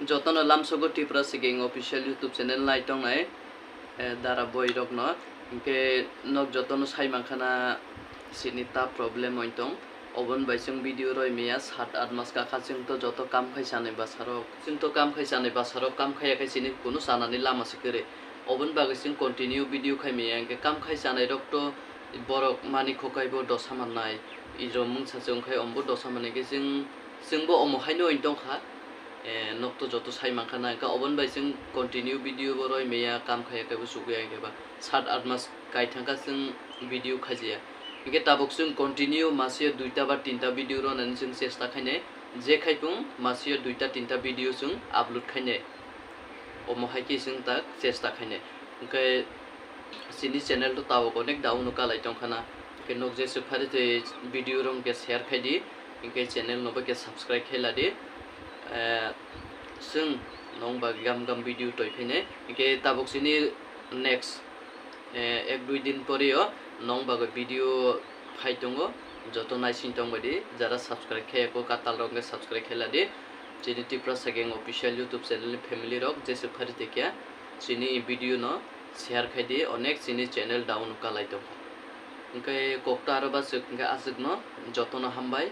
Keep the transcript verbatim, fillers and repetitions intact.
Jotono lamsogo Tipra Siging official YouTube channel nai tongnai, eh, dara boy rokno. Hinkhe nok jotono sai mankha na sini ta problem oi tong. Oboni bai chwng video roi maya sat at mas kakha chwng to joto kam khai chanai bwsarok. Chwng to kam khai chanai bwsarok kam khaiya khai sini kunu chanani lama se kwrwi. Oboni bagwi chwng continue video khai maya hinkhe kam khai chanai rok to borok mani khokai bo dosa mannai. Iro mungsa chwng khai ombo dosa mannai hinkhe chwng, chwngbo omo haino oi tongkha. Eh, nok to joto sai mankha na, hinkhe oboni bai chwng continue video bo roi maya, kam khaiya khe bo chukya hinkhe ba sat at mas kai thangkha chwng video khaijaya. Hinkhe tabuk chwng continue masio duita ba tinta video rwnani chwng chesta khainai, je khai phung masio duita tinta video chwng upload khainai, omo hai khe chwng tak chesta khainai. Hinkhe chini channel to tabuk onek down o kalai tongkha na, hinkhe nok jesuk phari tei video rok hinkhe share khai di, hinkhe channel no bo khe subscribe khai la di. Eh, chwng nong bagwi gam gam video toi phainai. Hinkhe tabuk chini next, eh, ek dui din pore o nong bagwi video phai tongo. Joto naising tong bai di, jara subscribe khai ko katal rok hinkhe subscribe khai la di. Chini Tipra Siging official YouTube channel ni family rok jesuk phari tei khe chini video no share khai di, onek chini channel down o kalai tongkha. Hinkhe kokta aro bachwk hinkhe aswkno jotono hambai.